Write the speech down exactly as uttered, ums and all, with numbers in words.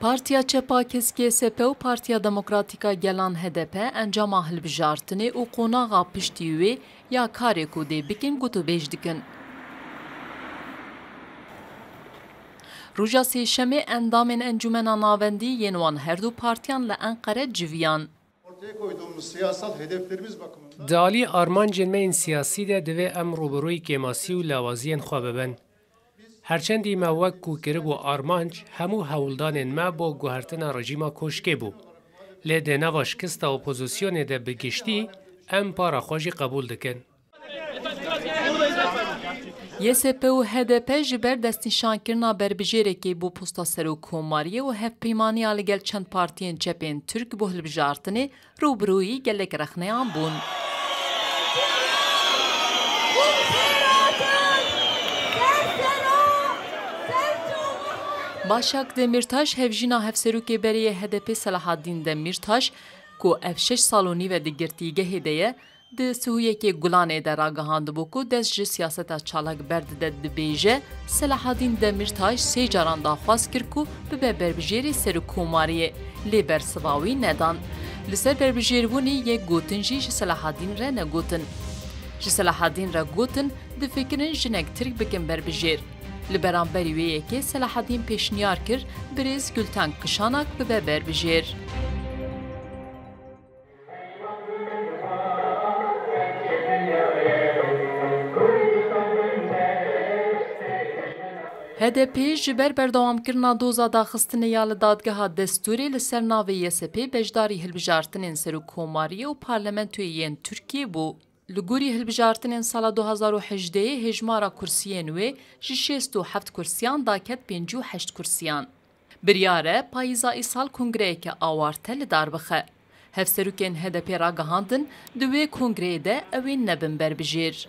Partiya Çepa Kesk Y S P û Partiya Demokratîk a Gelan H D P encama hilbijartinê û qonaxa piştî wê ya karê ku dê bikin gotûbêj dikin. Roja Sêşemê endamên Encûmena Navendî yên wan her du partiyan li Enqere civiyan. Ortaya koyduğumuz siyasal hedeflerimiz bakımından Di alî armancên me yên siyasî de divê em rûbirûyî kêmasî û lawaziyên xwe bibin. Herçendî me wek ku kiribû armanc, hemû hewldanên me bo guhertina rejîma koşkê bû. Lê di nava şikista opozisyonê de bi giştî em para xwe jî qebûl dikin. Y S P û H D P ji ber destnîşankirina berbijêrekê bo posta serokkomariyê û hevpeymaniya li gel çend partiyên çepên Tirk bo hilbijartinê rûbirûyî gelek rexneyan bûn. Başak Demirtaş, hevjîna hevserokê berê yê H D P Selahaddîn Demirtaş, ku ev şeş sal û nîv e di girtîgehê de ye, di Sihuyekê Gulanê de ragihandibû ku dest ji siyaseta çalak berdide, dibêje, Selahaddîn Demirtaş sê caran daxwaz kir ku bibe berbijêrê serokkomariyê, lê bersiva wî nedan. Li ser berbijêrbûnê yek gotin jî ji Selahaddîn re negotin. Ji Selahaddîn re gotin, difikirin jinek Tirk bikin berbijêr. Li beramberî wê yekê Selahaddîn pêşniyar kir, birêz Gulten Kişanak bibe berbijêr. H D P ji ber berdewamkirina doza daxistinê ya li dadgeha destûrê li ser navê Y S P beşdarî hilbijartinên serokkomariyê û parlamentoyê yên Tirkiyê bû. Li gorî hilbijartinên sala du hazar û hejdehê hêjmara kursiyên wê ji şêst û heft kursiyan daket pêncî û heşt kursiyan. Biryar e payîza îsal kongreyeke awarte li dar bixe. Hevserokên H D P ragihandin, di wê kongreyê de ew ê nebin berbijêr.